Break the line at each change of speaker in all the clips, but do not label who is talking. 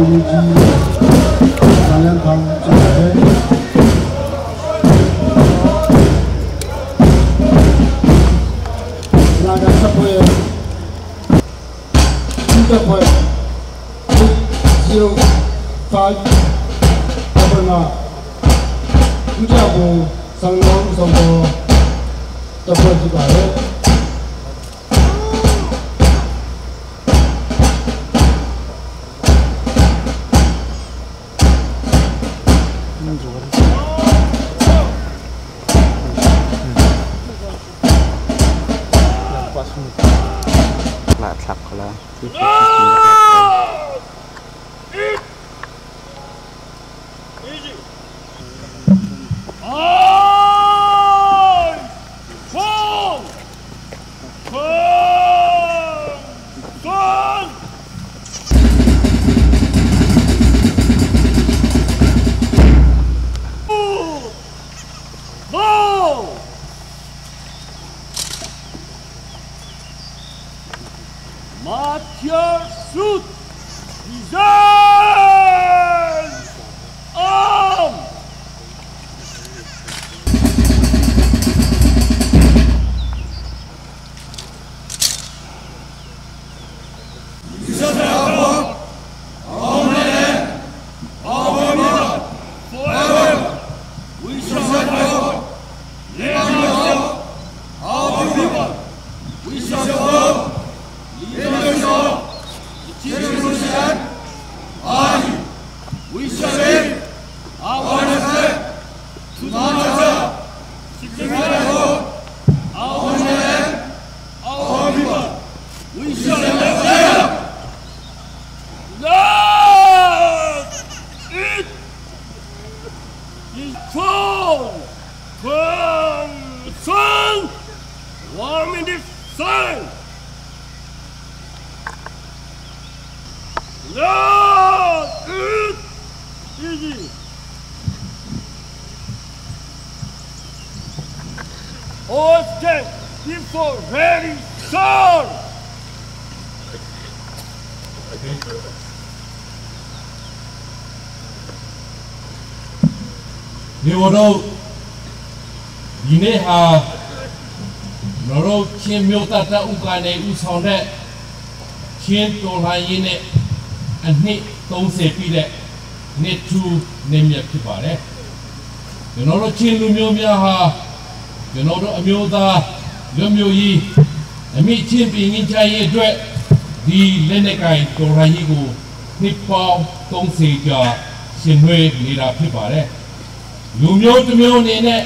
ဗိုလ်မှူးကြီးဆန်လန်းဖောင်ဖြစ်ပါတယ်။လာကစပွဲဒီတပွဲ05အဘနာဒုတိယဘုံဆန်လုံးဆောင်တော်တပွဲဖြစ်ပါတယ်။
La thlak ko la.
Martial suit design arm Easy. All stand before ready, sir.
နေဝတော့ဒီနေ့ဟာ ကျွန်တော်တို့ချင်းမျိုးတတဥကနေဥဆောင်တဲ့ချင်းတော်လှန်ရေးနဲ့အနှစ်30ပြည့်တဲ့နှစ်ထူးနေမြတ်ဖြစ်ပါတယ်။ ကျွန်တော်တို့ချင်းလူမျိုးများဟာ ကျွန်တော်တို့အမျိုးသားလူမျိုးကြီးအမိချင်းပြည်ငင်းချရေးအတွက် ဒီလက်နက်ကင်တော်လှန်ရေးကိုနှစ်ပေါင်း30ကြာရှင်နွေးနေတာဖြစ်ပါတယ်။ လူမျိုးတစ်မျိုးအနေနဲ့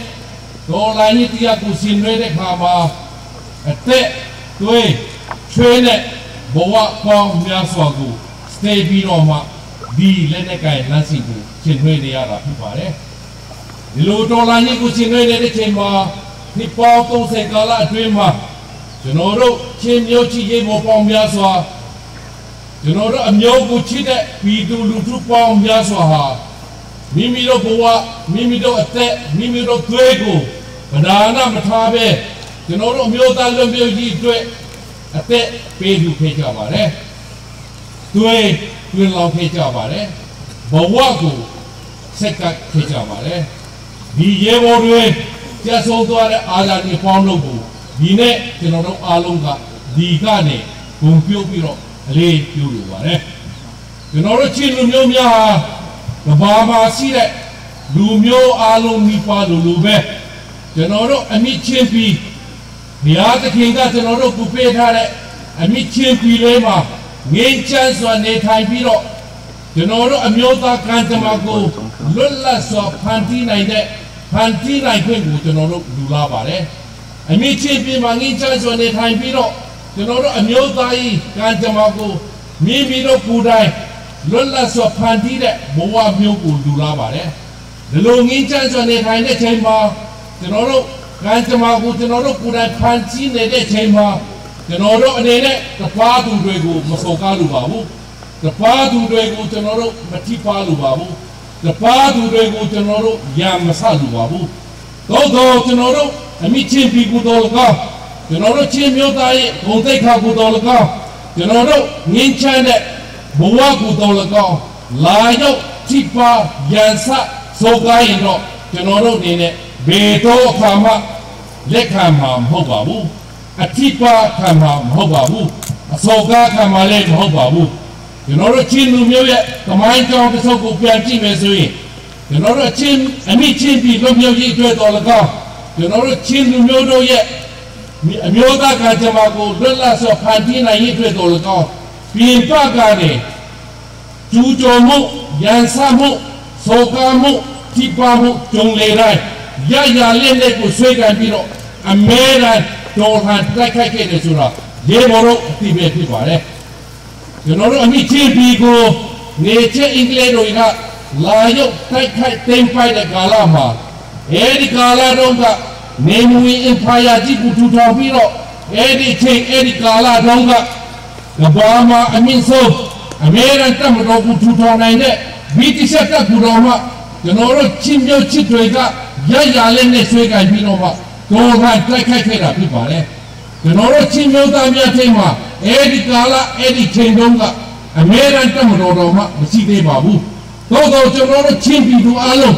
ဒေါ်လာကြီးတရားကိုရှင်နွေးတဲ့ခါမှာ အသက်သွေးချွေးနဲ့ဘဝကောင်းများစွာကိုစတေးပြီးတော့မှ ဒီလက်နက်ကင်လမ်းစီကိုရှင်နွေးနေရတာဖြစ်ပါတယ်။ ဒီလိုဒေါ်လာကြီးကိုရှင်နွေးနေတဲ့ချိန်မှာ နှစ်ပေါင်း30ကာလအတွင်းမှာ ကျွန်တော်တို့ချင်းမျိုးချီရေးပေါ်ပေါင်းများစွာ ကျွန်တော်တို့အမျိုးကိုချစ်တဲ့ပြည်သူလူထုပေါင်းများစွာဟာ မိမိတို့ဘဝ မိမိတို့အသက် မိမိတို့သွေးကိုဗဒါနမထားပဲ ကျွန်တော်တို့အမျိုးသားလွတ်မြောက်ရေးအတွက်အသက်ပေးသူခဲ့ကြပါတယ်။ သွေးတွင်လောင်ခဲ့ကြပါတယ်။ ဘဝကိုဆက်ကပ်ခဲ့ကြပါတယ်။ ဒီရဲဘော်တွေကျဆုံးသွားတဲ့အာဇာနည်ပေါင်းတို့ကို ဒီနဲ့ကျွန်တော်တို့အားလုံးကဒီကနေဂုံပြုတ်ပြီးတော့အလေးပြုလိုပါတယ်။ ကျွန်တော်တို့ချင်းလူမျိုးများဟာ ကဘာမှာရှိတဲ့လူမျိုးအားလုံးမိပါလိုလိုပဲ ကျွန်တော်တို့အမိချင်းပြီး ဘုရားသခင်ကကျွန်တော်တို့ကူပေးထားတဲ့အမိချင်းပြီးလေးမှာ ငင်းချမ်းစွာနေထိုင်ပြီးတော့ ကျွန်တော်တို့အမျိုးသားကံကြမ္မာကိုလွတ်လပ်စွာဖန်တီးနိုင်တဲ့ဖန်တီးနိုင်ခွင့်ကိုကျွန်တော်တို့လူလာပါတယ်။ အမိချင်းပြီးမှာငင်းချမ်းစွာနေထိုင်ပြီးတော့ ကျွန်တော်တို့အမျိုးသားကြီးကံကြမ္မာကိုမိမိတို့ကိုယ်တိုင်လွတ်လပ်စွာဖန်တီးတဲ့ဘဝမျိုးကိုလူလာပါတယ်။ ဒီလိုငင်းချမ်းစွာနေထိုင်တဲ့ချိန်မှာ ကျွန်တော်တို့ကံကြမ္မာကိုကျွန်တော်တို့ကိုယ်တိုင်ဖန်တီးနေတဲ့ချိန်မှာ ကျွန်တော်တို့အနေနဲ့တပါးသူတွေကိုမစော်ကားလိုပါဘူး။ တပါးသူတွေကိုကျွန်တော်တို့မထိပါလိုပါဘူး။ တပါးသူတွေကိုကျွန်တော်တို့ရံမဆလိုပါဘူး။ သို့တော့ကျွန်တော်တို့အမိချင်းပြည်ကူတော်၎င်း ကျွန်တော်တို့ချင်းမျိုးသားရဲ့ဂုဏ်သိက္ခာကူတော်၎င်း ကျွန်တော်တို့ငင်းချမ်းတဲ့ဘဝကူတော်၎င်း လာရောက်ထိပါရန်စစောကားရင်တော့ ကျွန်တော်တို့အနေနဲ့ ဘေတော့အခါမှ လက်ခံမှာမဟုတ်ပါဘူး၊ အထိပါခံမှာမဟုတ်ပါဘူး၊ အစောကားခံမှာလည်းမဟုတ်ပါဘူး။ ကျွန်တော်တို့ချင်းလူမျိုးရဲ့သမိုင်းကြောင်းတစ်စုပ်ကိုပြန်ကြည့်မယ်ဆိုရင် ကျွန်တော်တို့ချင်းအမိချင်းပြည်လွတ်မြောက်ရေးအတွက်တော်၎င်း၊ ကျွန်တော်တို့ချင်းလူမျိုးတို့ရဲ့အမျိုးသားကကြမှာကိုလွတ်လပ်စွာဖန်တီးနိုင်ရေးအတွက်တော်၎င်း ပြင်ပကနေကျူးကျော်မှု ရန်စမှု စော်ကားမှု ထိပါမှုကြုံလေတိုင်း ရရလက်လက်ကိုဆွဲကန်ပြီးတော့ အမဲတမ်းတော်လှန်တိုက်ခိုက်ခဲ့တယ်ဆိုတာ ရေဘော်တို့အသိပဲဖြစ်ပါတယ်။ ကျွန်တော်တို့အမိချင်းပြည်ကို နေချက်အင်္ဂလိပ်တွေကလာရောက်တိုက်ခိုက်သိမ်းပိုက်တဲ့ကာလမှာ အဲဒီကာလတုန်းကနေမွေအင်ပါယာကြီးကိုထူထောင်ပြီးတော့ အဲဒီချိန်အဲဒီကာလတုန်းက ကဘာမှာအမြင့်ဆုံးအမေရိကန်တပ်မတော်ကိုထူထောင်နိုင်တဲ့ဗြိတိရှ်တပ်ကူတော်မှ ကျွန်တော်တို့ချင်းမျိုးချစ်တွေကရရလေးနဲ့ဆွေးကန်ပြီးတော့မှ တော်လှန်တိုက်ခိုက်ခဲ့တာဖြစ်ပါတယ်။ ကျွန်တော်တို့ချင်းမျိုးသားများထိမှာ အဲဒီကာလအဲဒီချိန်တုန်းက အမေရိကန်တပ်မတော်တော်မှမရှိသေးပါဘူး။ သို့တော့ ကျွန်တော်တို့ချင်းပြည်သူအလုံး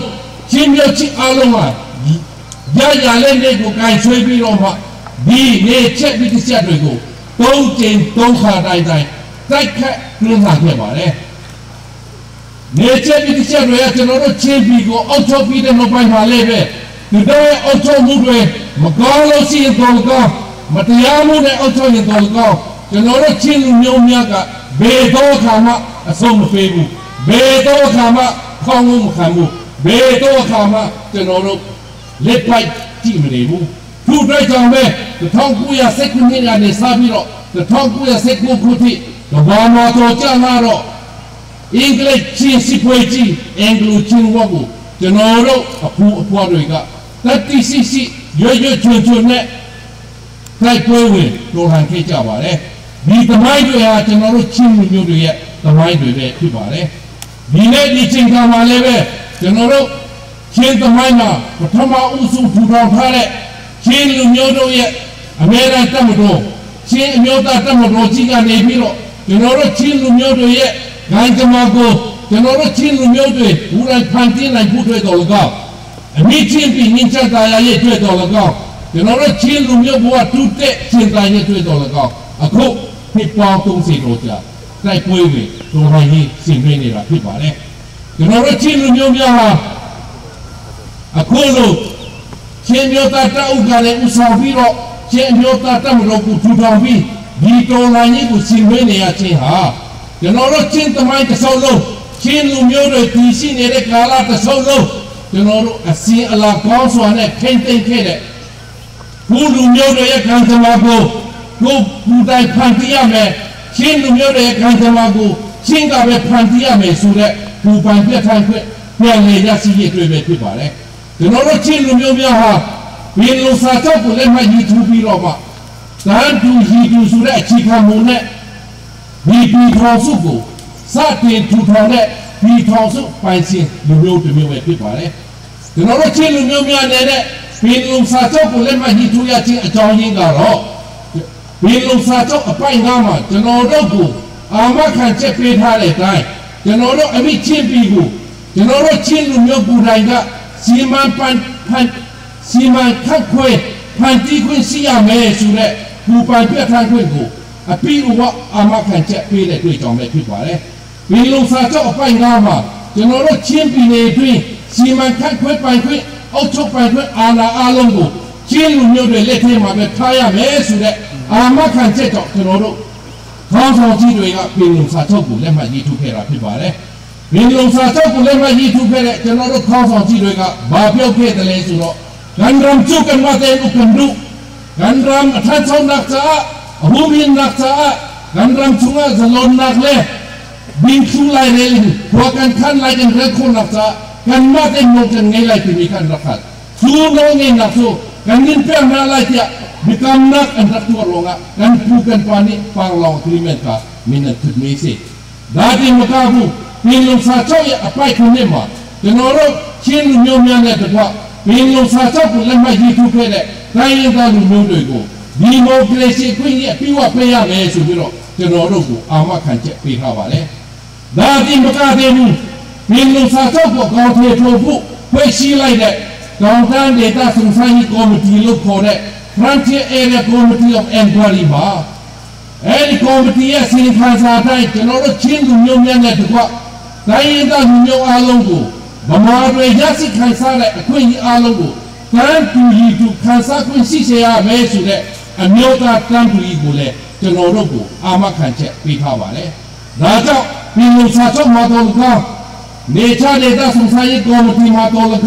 ချင်းမျိုးချစ်အလုံးဟာ ရရလေးနဲ့ကိုကန်ဆွေးပြီးတော့မှ ဒီနေချက်ပြီးတစ်ချက်တွေကို သုံးချိန်သုံးခါတိုင်းတိုင်းတိုက်ခတ်တွန်းလှန်ခဲ့ပါတယ်။ နေချက်ပြီးတစ်ချက်တွေက ကျွန်တော်တို့ချင်းပြည်ကိုအောက်ချုပ်ပြီးတဲ့နောက်ပိုင်းမှာလည်းပဲ ဒီတော့အောက်ချုပ်မှုတွေမကောင်းလို့ရှိရင်တော့ကောင်း မတရားမှုနဲ့အောက်ချုပ်ရင်တော့ကောင်း ကျွန်တော်တို့ချင်းလူမျိုးများက ဘယ်တော့အခါမှအဆုံးမပေးဘူး၊ ဘယ်တော့အခါမှခေါင်းငုံမခံဘူး၊ ဘယ်တော့အခါမှကျွန်တော်တို့လက်ပိုက်ကြည့်မနေဘူး။ သူ့အတွက်ကြောင့်ပဲ 1919နှစ်ကနေစပြီးတော့ 1919ခုထိ ကဘာမှာတော်ကြလာတော့ အင်္ဂလိပ်ချင်းစစ်ပွဲကြီး အင်္ဂလိုချင်းဝတ်ကို ကျွန်တော်တို့အဖူအဖွားတွေက တတိရှိရှိရွရွချွန်ချွန်နဲ့တိုက်ပွဲဝင်တော်လှန်ခဲ့ကြပါတယ်။ ဒီသမိုင်းတွေဟာ ကျွန်တော်တို့ချင်းလူမျိုးတွေရဲ့သမိုင်းတွေပဲဖြစ်ပါတယ်။ ဒီနေ့ဒီချိန်ခါမှာလည်းပဲ ကျွန်တော်တို့ချင်းသမိုင်းမှာပထမဦးဆုံးထူထောင်ထားတဲ့ချင်းလူမျိုးတို့ရဲ့အမေရိကန်တပ်မတော် ချင်းအမျိုးသားတပ်မတော်ကြီးကနေပြီးတော့ ကျွန်တော်တို့ချင်းလူမျိုးတွေရဲ့ဂိုင်းကြမှာကို ကျွန်တော်တို့ချင်းလူမျိုးတွေဘူရိုင်ဖန်တင်းနိုင်ဖို့တွေ့တော်၎င်း၊ အမိချင်းပြီးညင်ချတာရရဲ့တွေ့တော်၎င်း၊ ကျွန်တော်တို့ချင်းလူမျိုးဘဝတူတက်ရှင်သာရဲ့တွေ့တော်၎င်း အခုနှစ်ပေါင်း30ကျော်ကြာတိုက်ပွဲတွေတော်လှန်ရေးဆင်နွှဲနေတာဖြစ်ပါတယ်။ ကျွန်တော်တို့ချင်းလူမျိုးများဟာ အခုလိုချင်းမျိုးသားတပ်ဥက္ကဋ္ဌနဲ့ဥဆောင်ပြီးတော့ ချင်းမျိုးသားတပ်မတော်ကိုထူထောင်ပြီး ဒီတော်လှန်ရေးကိုဆင်နွှဲနေရခြင်းဟာ ကျွန်တော်တို့ချင်းသမိုင်းတစ်စုံလုံး ချင်းလူမျိုးတွေတည်ရှိနေတဲ့ကာလတစ်စုံလုံး ကျွန်တော်တို့အစင်အလာကောင်းစွာနဲ့ထိမ့်သိမ့်ခဲ့တဲ့ဘူလူမျိုးတွေရဲ့ခံစားမှုကိုကိုပူတိုင်ဖန်တီးရမယ်၊ ချင်းလူမျိုးတွေရဲ့ခံစားမှုကိုချင်းကပဲဖန်တီးရမယ်ဆိုတဲ့ပူပန်ပြတ်ထန်ခွင့်ပြန်လေရရှိရေးအတွက်ပဲဖြစ်ပါတယ်။ ကျွန်တော်တို့ချင်းလူမျိုးများဟာ ဘင်းလုံစာချုပ်ကိုလက်မှတ်ရေးထိုးပြီးတော့မှ တန်တူဟီတူဆိုတဲ့အခြေခံမူနဲ့ ဒီပြည်ထောင်စုကိုစတင်ထူထောင်တဲ့ပြည်ထောင်စုပိုင်ရှင်လူမျိုးတစ်မျိုးပဲဖြစ်ပါတယ်။ ကျွန်တော်တို့ချင်းလူမျိုးများနေတဲ့ဘင်းလုံစာချုပ်ကိုလက်မှတ်ရေးထိုးရခြင်းအကြောင်းရင်းကတော့ ဘင်းလုံစာချုပ်အပိုင်ကားမှာ ကျွန်တော်တို့ကိုအာမခံချက်ပေးထားတဲ့အတိုင်း ကျွန်တော်တို့အမိချင်းပြည်ကို ကျွန်တော်တို့ချင်းလူမျိုးကိုယ်တိုင်ကစီမံပန်ဖန်စီမံခန့်ခွဲဖန်တီးခွင့်ရှိရမယ်ဆိုတဲ့ပူပန်ပြဋ္ဌာန်းခွင့်ကို အပိအဝအာမခံချက်ပေးတဲ့တွေ့ကြောင်ပဲဖြစ်ပါတယ်။ ဘီလုံစာချုပ်အပိုင်ကားမှာ ကျွန်တော်တို့ချင်းပြည်နယ်အတွင်း စီမံခန့်ခွဲပိုင်ခွင့် အုပ်ချုပ်ပိုင်ခွင့်အာဏာအလုံးကို ချင်းလူမျိုးတွေလက်ထဲမှာပဲထားရမယ်ဆိုတဲ့အာမခံချက်ကြောင့် ကျွန်တော်တို့ခေါင်းဆောင်ကြီးတွေက ဘီလုံစာချုပ်ကိုလက်မှတ်ရေးထိုးခဲ့တာဖြစ်ပါတယ်။ ဘီလုံစာချုပ်ကိုလက်မှတ်ရေးထိုးခဲ့တဲ့ကျွန်တော်တို့ခေါင်းဆောင်ကြီးတွေက ဘာပြောခဲ့တယ်လဲဆိုတော့ ကန်ရမ်ကျုကန်မတဲ့ဥကန်ဒုကန်ရမ်အထချုံနက်ချာအဟုမင်နက်ချာ ကန်ရမ်ချုံဇလွန်နက်လေဘင်းချူလိုက်လေဟောကန်ခန်လိုက်တဲ့ရခုနက်ချာ ကန်မတဲ့မုန်ငယ်လိုက်ပြီးကန်ရခတ်ဇူနောငယ်နက်ဆိုကန်နင်ပြနာလိုက်ရဘီကမ်နက်အန်ရတူရောငါကန်ပူကန်ပာနိပางလောင်ဂရီမန့်ကမင်းတ်မေးစီဒါဒီမကဘူး။ ဘင်းလုံစာချုပ်ရဲ့အပိုက်ခုနှစ်မှာ ကျွန်တော်တို့ချင်းလူမျိုးများနဲ့တကွ ဘင်းလုံစာချုပ်ကိုလက်မှတ်ရေးထိုးခဲ့တဲ့တိုင်းရင်းသားလူမျိုးတွေကို ဒီမိုကရေစီခွင့်ရဲ့ပြီးဝပေးရမယ်ဆိုပြီးတော့ ကျွန်တော်တို့ကိုအာမခံချက်ပေးထားပါလေ။ ဒါတိမကသေးဘူးပင်လုံစာချုပ်ကိုကောင်းထေထိုးဖို့ဖွဲ့စည်းလိုက်တဲ့တောင်တန်းဒေသစုံစမ်းရေးကော်မတီလို့ခေါ်တဲ့ Frontier Area Committee of Inquiry မှာအဲဒီကော်မတီရဲ့စီရင်ခံစာတိုင်းကျွန်တော်တို့ချင်းလူမျိုးများနဲ့တကွတိုင်းရင်းသားလူမျိုးအားလုံးကိုဗမာတွေရရှိခံစားတဲ့အခွင့်အရေးအားလုံးကိုတန်းတူရီတူခံစားခွင့်ရှိစေရမယ်ဆိုတဲ့အမျိုးသားတန်းတူရီကိုလည်းကျွန်တော်တို့ကိုအာမခံချက်ပေးထားပါတယ်။ဒါကြောင့်ပြည်လုံစာချုပ်မှာတော်လကနေချဒေသစုံစမ်းရေးကော်မတီမှာတော်လက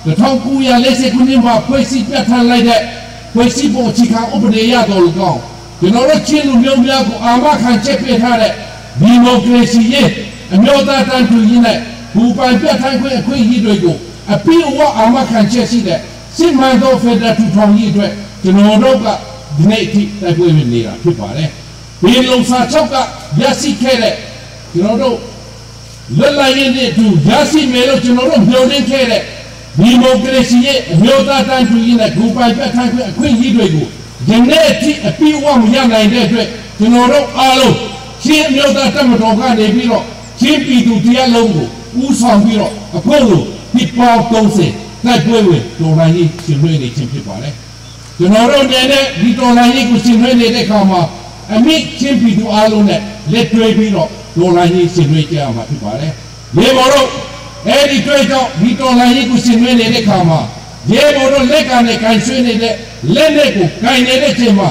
1940ခုနှစ်မှာဖွဲ့စည်းပြဋ္ဌာန်းလိုက်တဲ့ဖွဲ့စည်းပုံအခြေခံဥပဒေရတော်လကောင်ကျွန်တော်တို့ချင်းလူမျိုးများကိုအာမခံချက်ပေးထားတဲ့ဒီမိုကရေစီရေးအမျိုးသားတန်းတူရေးနဲ့ဘူပိုင်ပြဋ္ဌာန်းခွင့်အခွင့်အရေးတွေကိုအပြည့်အဝအာမခံချက်ရှိတဲ့စစ်မှန်သောဖက်ဒရယ်ထူထောင်ရေးအတွက်ကျွန်တော်တို့ကဒီနေ့အထိတိုက်ပွဲဝင်နေတာဖြစ်ပါတယ်။ဒီလုံစာချုပ်ကရရှိခဲ့တဲ့ကျွန်တော်တို့လွတ်လပ်ရေးနဲ့အတူရရှိမယ်လို့ကျွန်တော်တို့မျှော်လင့်ခဲ့တဲ့ဒီမိုကရေစီရဲ့အမျိုးသားတန်းတူရေးနဲ့ဂူပိုင်ပြဋ္ဌာန်းခွင့်အခွင့်အရေးတွေကိုယနေ့အထိအပြည့်အဝမရနိုင်တဲ့အတွက်ကျွန်တော်တို့အားလုံးချင်းအမျိုးသားတပ်မတော်ကနေပြီးတော့ချင်းပြည်သူတရားလုံးကိုဦးဆောင်ပြီးတော့အခုလိုဒီပေါ30တိုက်ပွဲဝင်တော်လှန်ရေးရှင်လွှဲနေခြင်းဖြစ်ပါတယ်။ကျွန်တော်တို့အနေနဲ့ဒီတော်လှန်ရေးကိုရှင်လွှဲနေတဲ့အခါမှာအမိချင်းပြည်သူအားလုံးနဲ့လက်တွဲပြီးတော့တော်လှန်ရေးရှင်လွှဲကြရမှာဖြစ်ပါတယ်။ရေဘော်တို့အဲ့ဒီတွေ့ကြောင့်ဒီတော်လှန်ရေးကိုရှင်လွှဲနေတဲ့အခါမှာရေဘော်တို့လက်ကနေကန်ဆွေးနေတဲ့လက်နဲ့ကိုကန်နေတဲ့ချိန်မှာ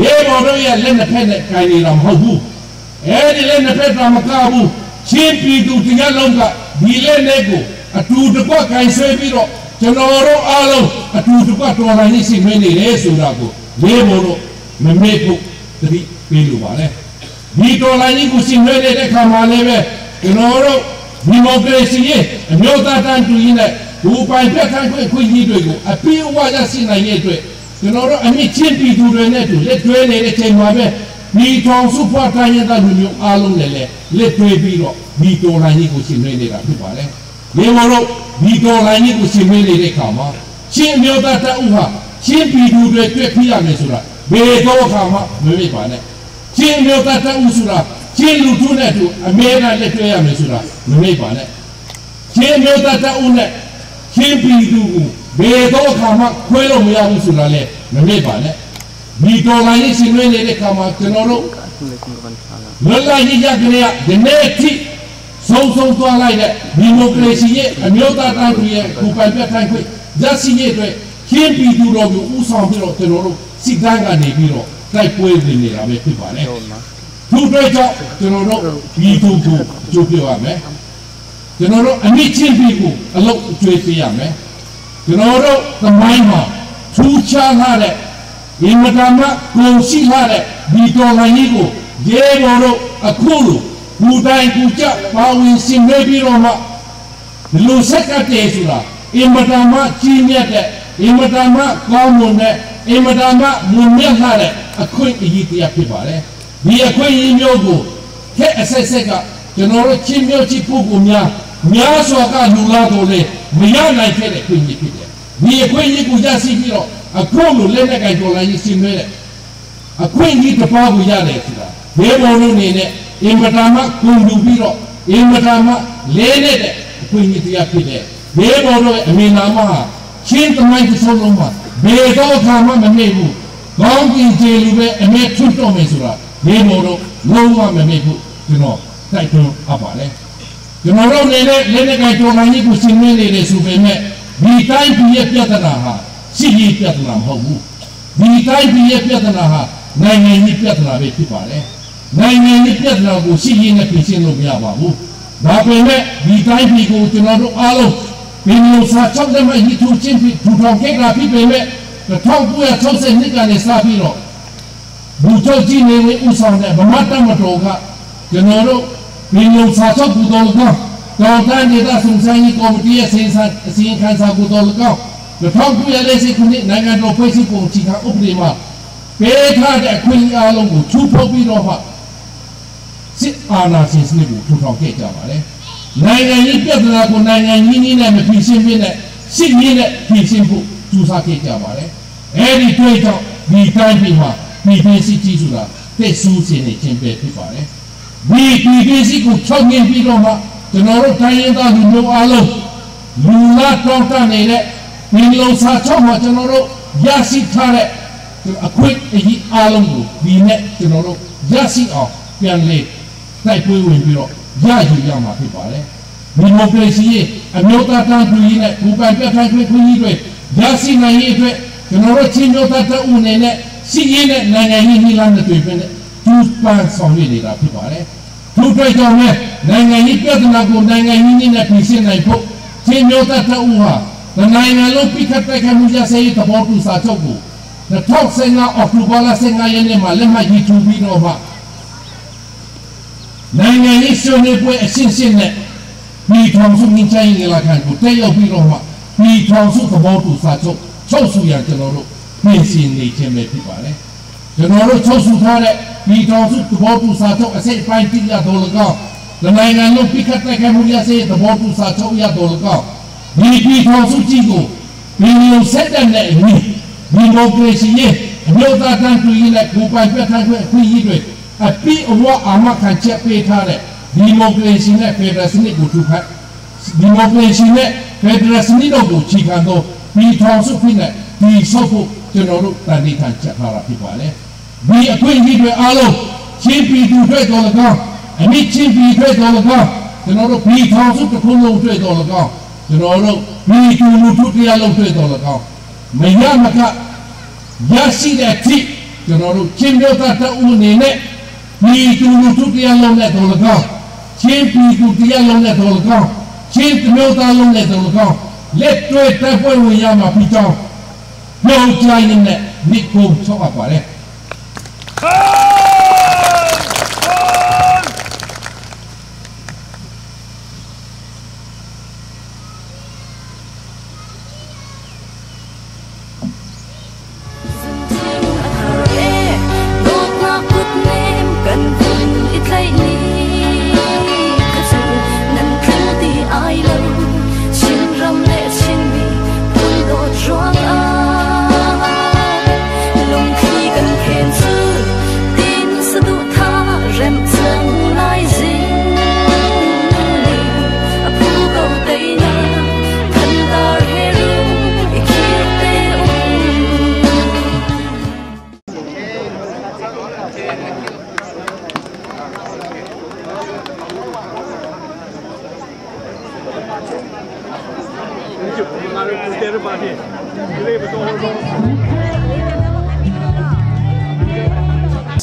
ရေဘော်တို့ရဲ့လက်နှစ်ဖက်နဲ့ကန်နေတာမဟုတ်ဘူး။အဲ့ဒီလက်နှစ်ဖက်တော့မကဘူးချင်းပြည်သူတရားလုံးကဒီလက်နဲ့ကိုအတူတကွကန်ဆွေးပြီးတော့ကျွန်တော်တို့အားလုံးအတူတကွတော်လှန်ရေးရှင်လွှဲနေတယ်ဆိုတာကိုရေဘော်တို့မမေ့ဖို့သတိပေးလိုပါလေ။ဒီတော်လှန်ရေးကိုရှင်လွှဲနေတဲ့အခါမှာလည်းပဲကျွန်တော်တို့ဒီမိုကရေစီရဲ့အမျိုးသားတန်းတူရေးနဲ့ဘူပိုင်ပြဋ္ဌာန်းခွင့်ခွင့်ကြီးတွေကိုအပြည့်အဝရရှိနိုင်တဲ့အတွက်ကျွန်တော်တို့အမြင့်ချင်းပြည်သူတွေနဲ့တူလက်တွဲနေတဲ့ချိန်မှာပဲဒီထောင်စုဖွားတိုင်းရတဲ့လူမျိုးအားလုံးနဲ့လည်းလက်တွဲပြီးတော့ဒီတော်လှန်ရေးကိုရှင်လွှဲနေတာဖြစ်ပါတယ်။ဒီလိုတော့ဒီတော်လှန်ရေးကိုရှင်လွှဲနေတဲ့အခါမှာချင်းအမျိုးသားတပ်ဦးဟာချင်းပြည်သူတွေတွေ့ဖြစ်ရမယ်ဆိုတာဘယ်တော့အခါမှမမေ့ပါနဲ့။ချင်းအမျိုးသားတပ်ဦးဆိုတာချင်းလူထုနဲ့တူအမေနဲ့လက်တွဲရမယ်ဆိုတာမမေ့ပါနဲ့။ချင်းမျိုးသားတပ်ဦးနဲ့ချင်းပြည်သူကိုဘယ်တော့အခါမှခွဲလို့မရဘူးဆိုတာလည်းမမေ့ပါနဲ့။ဒီတော်လှန်ရေးရှင်လွှဲနေတဲ့အခါမှာကျွန်တော်တို့လွတ်လပ်ရေးရကြတဲ့ဒီနေ့အထိဆုံးဆုံးသွားလိုက်တဲ့ဒီမိုကရေစီရဲ့အမျိုးသားတန်းတူရဲ့ကိုပိုင်ပြဋ္ဌာန်းခွင့်ရရှိရေးအတွက်ချင်းပြည်သူတော်ကိုဦးဆောင်ပြီးတော့ကျွန်တော်တို့စစ်တမ်းကနေပြီးတော့တိုက်ပွဲဝင်နေတာပဲဖြစ်ပါတယ်။သူတို့ကြောင့်ကျွန်တော်တို့ဒီသူကိုကြိုးပြရမယ်။ကျွန်တော်တို့အမိချင်းပြည်ကိုအလုတ်အကျွေးပေးရမယ်။ကျွန်တော်တို့သမိုင်းမှာထူးခြားလာတဲ့ဒီမတမကိုရှိလာတဲ့ဒီတော်လှန်ရေးကိုရဲဘော်တို့အခုလိုဘူတိုင်းကူကြပါဝင်ဆင်နွှဲပြီးတော့မှဒီလိုဆက်ကတည်းဆိုတာအင်မတမကြီးမြတ်တဲ့အင်မတမကောင်းမွန်တဲ့အင်မတမမွန်မြတ်လာတဲ့အခွင့်အရေးတရားဖြစ်ပါတယ်။ဒီအခွင့်အရေးမျိုးကိုခက်အဆက်ဆက်ကကျွန်တော်တို့ချင်းမျိုးချစ်ပုဂ္ဂိုလ်များများစွာကလူလာတော်လေမရနိုင်ခဲ့တဲ့အခွင့်အရေးဖြစ်တယ်။ဒီအခွင့်အရေးကိုရရှိပြီးတော့အခုလိုလက်နက်ကိုင်တော်လှန်ရေးဆင်နွှဲတဲ့အခွင့်အရေးတစ်ပါးကိုရတယ်ဆိုတာဘယ်ပေါ်လို့နေနဲ့အင်မတန်မှဂုဏ်ယူပြီးတော့အင်မတန်မှလဲနေတဲ့အခွင့်အရေးတရားဖြစ်တဲ့ဘယ်ပေါ်လို့အမေနာမဟာချင်းသမိုင်းတစ်စုံလုံးမှာဘယ်တော့အခါမှမမေ့ဘူး။ကောင်းကင်ကျေလူပဲအမေထွတ်တော့မယ်ဆိုတာဘယ်ပေါ်လို့လုံးဝမမေ့ဘူးကျွန်တော်တိုက်တွန်းအပ်ပါလေ။ကျွန်တော်တို့နေတဲ့လက်နက်ကိုင်တော်လှန်ရေးကိုဆင်နွှဲနေတယ်ဆိုပေမဲ့ဒီတိုင်းပြည်ရဲ့ပြဿနာဟာစစ်ရေးပြဿနာမဟုတ်ဘူး။ဒီတိုင်းပြည်ရဲ့ပြဿနာဟာနိုင်ငံရေးပြဿနာပဲဖြစ်ပါတယ်။နိုင်ငံရေးပြဿနာကိုစစ်ရေးနဲ့ဖြေရှင်းလို့မရပါဘူး။ဒါပေမဲ့ဒီတိုင်းပြည်ကိုကျွန်တော်တို့အားလုံးပြည်မျိုးစာချုပ်တဲ့မှာရည်ထူချင်းဖြစ်ထူထောင်ခဲ့တာဖြစ်ပေမဲ့1960နှစ်ကနေစပြီးတော့ဘူချုပ်ကြီးနေဝင်ဦးဆောင်တဲ့ဗမာတပ်မတော်ကကျွန်တော်တို့ပြည်မျိုးစာချုပ်ကူတော်ကောင်တော်တန်းဒေသစုံစမ်းရေးကော်မတီရဲ့အစီရင်ခံစာကူတော်ကောင်1940ခုနှစ်နိုင်ငံတော်ဖွဲ့စည်းပုံအခြေခံဥပဒေမှာပေးထားတဲ့အခွင့်အရေးအားလုံးကိုချိုးဖောက်ပြီးတော့မှစစ်အာဏာရှင်စနစ်ကိုထူထောင်ခဲ့ကြပါတယ်။နိုင်ငံရေးပြဿနာကိုနိုင်ငံကြီးကြီးနဲ့မဖြေရှင်းပြနဲ့စစ်ရေးနဲ့ဖြေရှင်းဖို့ကြိုးစားခဲ့ကြပါတယ်။အဲဒီတွေ့ကြောင့်ဒီတိုင်းပြည်မှာပြည်တွင်းစစ်ကြီးဆိုတာတဲ့ဆူးစင်နေခြင်းပဲဖြစ်ပါတယ်။ ဒီ PPC ကိုချုပ်ငင်းပြီးတော့မှကျွန်တော်တို့တိုင်းရင်းသားလူမျိုးအားလုံးလူလာတောင်းတနေတဲ့ဒီလုံစာချုပ်မှာကျွန်တော်တို့ရရှိထားတဲ့အခွင့်အရေးအားလုံးကိုဒီနဲ့ကျွန်တော်တို့ရရှိအောင်ပြန်လေတိုက်ပွဲဝင်ပြီးတော့ရယူရမှာဖြစ်ပါတယ်။ဒီမိုကရေစီအမျိုးသားတန်းတူရေးနဲ့ဘူပိုင်ပြဋ္ဌာန်းခွင့်ခွင့်ကြီးတွေရရှိနိုင်ရေးအတွက်ကျွန်တော်တို့ချင်းမျိုးသားတပ်ဦးအနေနဲ့စီရင်တဲ့နိုင်ငံရေးနှီးလမ်းတွေပဲနဲ့ကျူးပန်းဆောင်ရွက်နေတာဖြစ်ပါတယ်။ထို့အတွက်ကြောင့်လည်းနိုင်ငံရေးပြဿနာကိုနိုင်ငံရေးနည်းနဲ့ပြင်ဆင်နိုင်ဖို့ချင်းမျိုးသားတပ်ဦးဟာနိုင်ငံလုံးပိခတ်တိုက်ခိုက်မှုရစေသဘောတူစာချုပ်ကို2015အောက်တိုဘာလ15ရက်နေ့မှာလက်မှတ်ရေးထိုးပြီးတော့မှနိုင်ငံရေးဆွေးနွေးပွဲအရှင်းရှင်းနဲ့ပြည်ထောင်စုငင်းချိုင်းညီလာခံကိုတက်ရောက်ပြီးတော့မှပြည်ထောင်စုသဘောတူစာချုပ်ချုပ်ဆိုရန်ကျွန်တော်တို့ပြင်ဆင်နေခြင်းပဲဖြစ်ပါတယ်။ကျွန်တော်တို့ချုပ်ဆိုထားတဲ့ပြည်ထောင်စုသဘောတူစာချုပ်အစိတ်ပိုင်းတိရတော်၎င်းနိုင်ငံလုံးပိခတ်တိုက်ခိုက်မှုရစေသဘောတူစာချုပ်ရတော်၎င်းဒီပြည်ထောင်စုကြီးကိုပြည်လုံးဆက်တဲ့နဲ့အညီဒီမိုကရေစီရဲ့အမျိုးသားတန်းတူရေးနဲ့ကိုပိုင်ပြဋ္ဌာန်းခွင့်အခွင့်အရေးတွေအပိအဝအာမခံချက်ပေးထားတဲ့ဒီမိုကရေစီနဲ့ဖက်ဒရယ်စနစ်ကိုထူဖတ်ဒီမိုကရေစီနဲ့ဖက်ဒရယ်စနစ်တို့ကိုခြေခံသောပြည်ထောင်စုဖြစ်တဲ့ဒီဆောက်ဖို့ကျွန်တော်တို့တန်ဋိဌာန်ချက်ထားတာဖြစ်ပါလေဒီအခွင့်အရေးတွေအားလုံးချင်းပြည်သူတွေတော်၎င်းအမိချင်းပြည်တွေတော်၎င်းကျွန်တော်တို့ပြည်ထောင်စုတစ်ခုလုံးတွေတော်၎င်းကျွန်တော်တို့ပြည်သူလူထုတရားလုံးတွေတော်၎င်းမရမကရရှိတဲ့အထိကျွန်တော်တို့ချင်းမျိုးသားတအုပ်အနေနဲ့ပြည်သူလူထုတရားလုံးနဲ့တော်၎င်းချင်းပြည်သူတရားလုံးနဲ့တော်၎င်းချင်းမျိုးသားလုံးနဲ့တော်၎င်းလက်တွေ့တိုက်ပွဲဝင်ရမှာဖြစ်ကြောင်းပြောကြရင်နဲ့မိကုံချောက်ပါလေ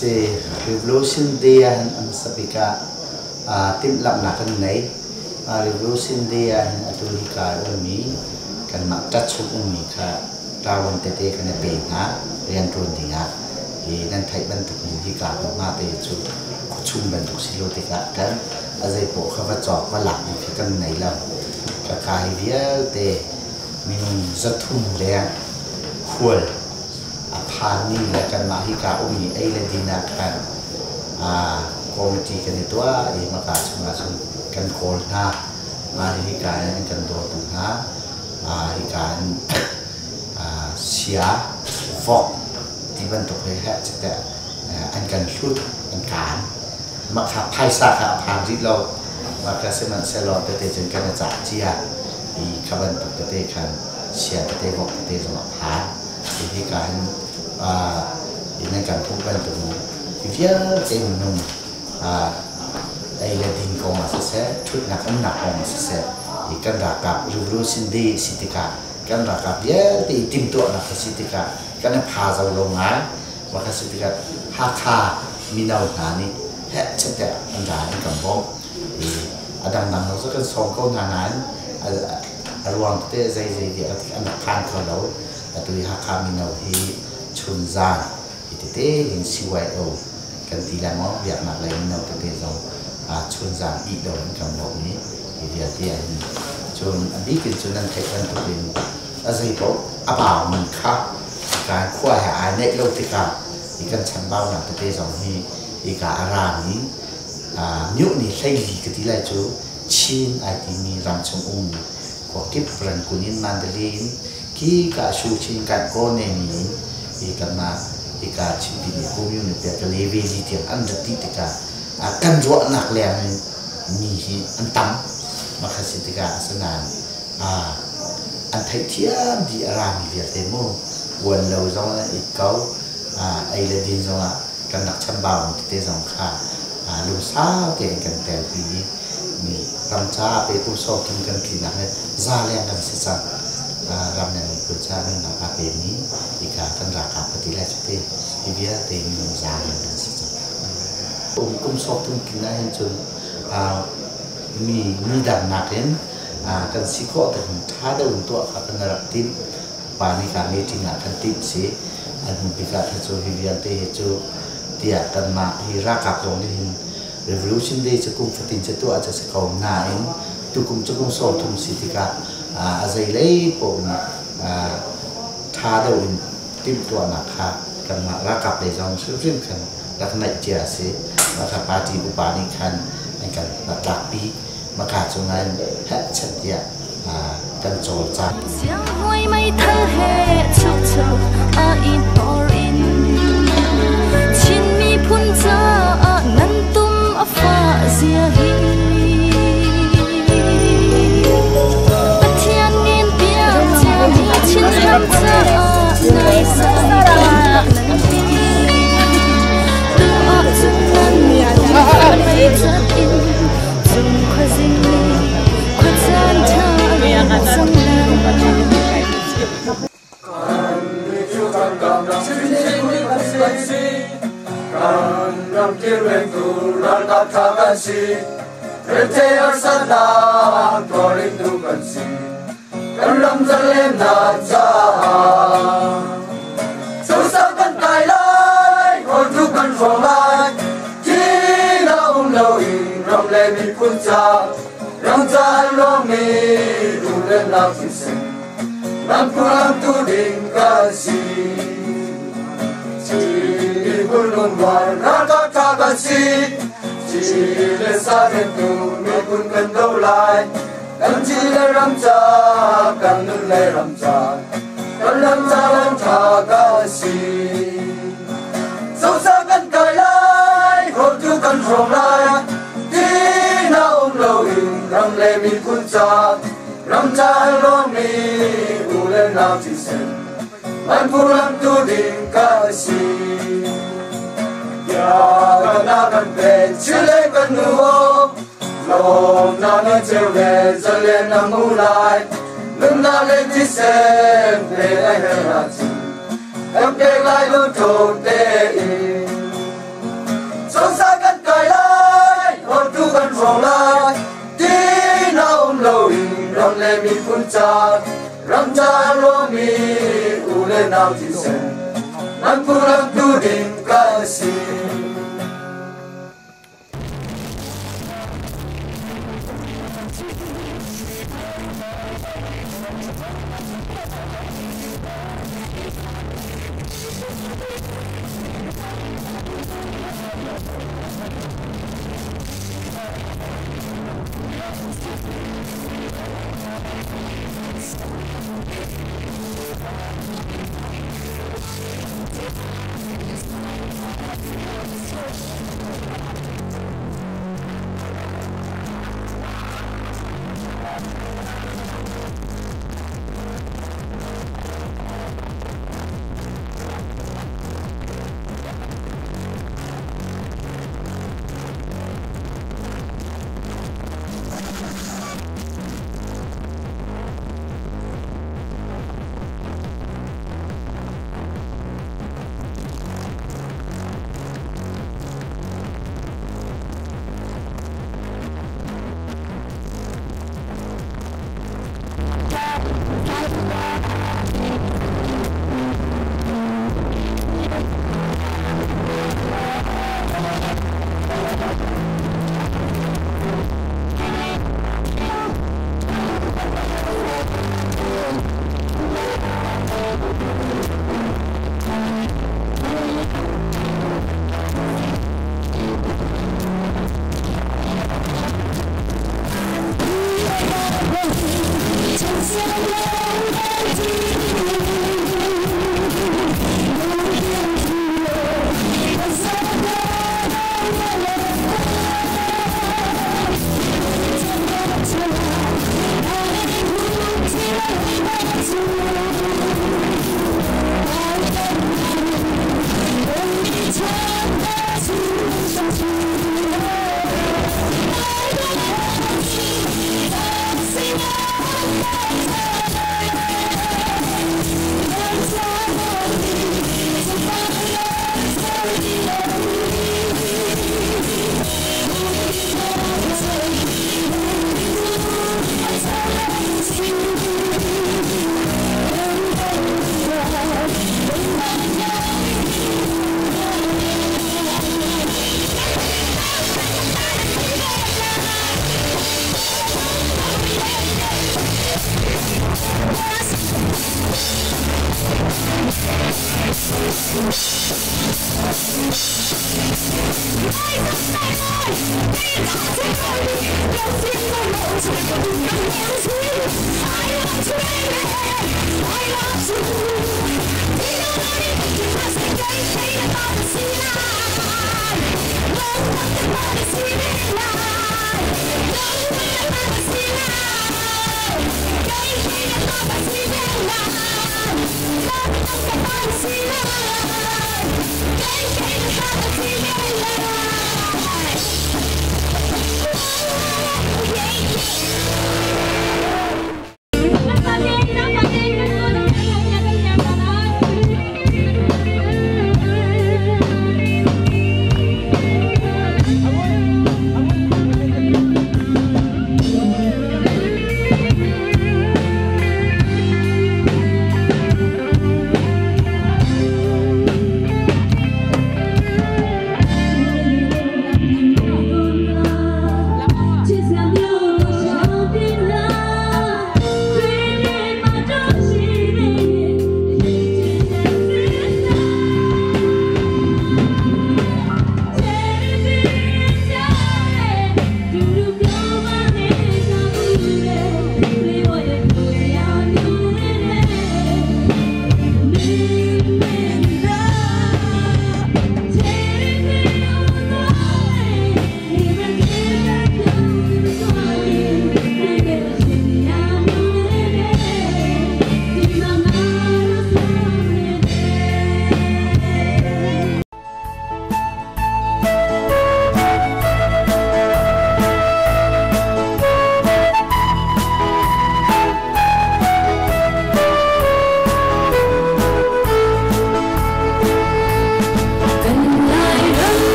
Si Revolution Day ang sabika tim lap na kan nei Revolution Day ang atu hika umi kan mak tat chuk umi kha tawon te te kan pe nga rian tron dinga i nan thai ban tuk ni hika ko nga te chu khuchum ban tuk silo te ka kan azai po kha va chok va lak ni kan nei la ka kai vial te minung zathum le khualพานี่และกันมาฮิกาอุมีไอเลดีนากันคอมมิตี้กันตัวเอมากาชงาชงกันโคลนามาฮิกากันตัวตุนาฮิการเสียฟอกที่บรรทุกให้แฮะจะแต่อันกันชุดอันการมาขับไพ่ซาขับผ่านที่เรามากระเซมันเซลอเตเตจนกันจ่าเจียอีขับันตุกเตคันเสียเตบอกเตสมผ่านที่การในการพูดกันตรงนี้เยอะเต็มนุ่มไอ้เรื่องดินกองมาเสียชุดหนักหนักกองมาเสียอีกกันรักกับรูรูสินดีสิติกากันรักกับเยอะตีติมตัวหนักสิติกากันพาเราลงงานว่าสิติกาฮาคามีนาหนานี่แฮะเช่นแต่อันดาอันกับบอกอดังนั้นเราจะกันสองก้นงานอรวงเตะใจใจเดียวอันดับพันเขาเราแต่ตัวฮาคามีนาฮีชุนซานอิเตเตหิน CYO กันตีละมั้งอยากมาเลยเราเตเตจงชุนซานอีโดนกันบอกนี้อีเดียเตียนจนอันนี้คือจนนั่นใครกันตัวเป็นอะไรบอกอาบ่าวมันครับการขั้วหาเนโลติกาอีกันชันเบ้าหนักเตเตจงฮีอีกาอารานี้นิ้วนี่ใช่ดีกันที่ไรจูชินไอที่มีรำชงอุ้งกว่ากิบรันกุนินมันเดลินกีกาชูชินกันโกเนมีอีกันมาอีกาชิบินกูมิวเนี่ยแต่เลเวจีเตียงอันดับที่ติกา Kan ruahnak leng in mi hi an tam. Mah si tikah asinain an theihthiam dih a rami vialte mu uan lo zong an it ko. Ei le din zongah kan rak chambau tete zong kha lungsau tein kan telpi i mi ram ca pe kum 30 kan tlinak he za leng kan si cang. Ram le miphun ca nunnak aa pemi hika kan ralkap ka ti lai cu te hi vialte minung za leng kan si cang. Kum 30 tlin ahhin cun mi mi dang nakin kan si khawh takin ṭha deuh in tuah kha kan rak timh. Pa nih ka meeting ah kan timh si. An hnu bik ah cu hi vialte hi cu tiah kanmah hi ralkap zong nih hin Revolution Day cu kum fatin cu tuah cu si ko nain tukum cu kum 30 si tikah a zeilei paoh in ṭha deuh in timhtuahnak kha kanmah ralkap lei zong hrimhrim khan rak naih cia a si. Mah kha party upa nih khan an kan tlakpi. Maka cungah in heh chet tiah kan cawlcang.
Sianghawi meithal he chukcho a i hnor in Chin miphun caah nan tum a fah zia hi Pathian ngen piak ciami Chin ram caah nai sai nan ti tu ahcun nan mei cat in cung khuazing nih khuacaan ṭha a cang lai.
Kan ram kilvengtu ralkap ṭha kan si. Rete harsatnak tuarin tu kan si. Kan ram zalennak caah. Cozah kan kai lai, tu kan hrawng lai. Thihnak um loin ram le miphun ca, ram ca an ruangmi duhlennak thisen. Ram ram tu ding kan si. Chin miphun lungrual ralkap ṭha kan si. Chin le sa tu miphun kan do lai. Kan ci le ram ca, kan nun le ram ca, kan ram ca ram ṭha kan si. Cozah kan kai lai, tu kan hrawng lai. Tina um loin ram le miphun ca, ram ca an ruangmi u le nau thisen. An ram tu ding kan si. Ya kan na kan pe, chile kan nu lom na na cheu le zale na mu lai. Lung na le thisen pe lai he ra chi. Em pe lai lu thong te in. Cozah kan kai lai, tu kan hrawng lai. Tina um loin ram le miphun ca, ram ca an ruangmi u le nau thisen. Nan ram tu ding kan si.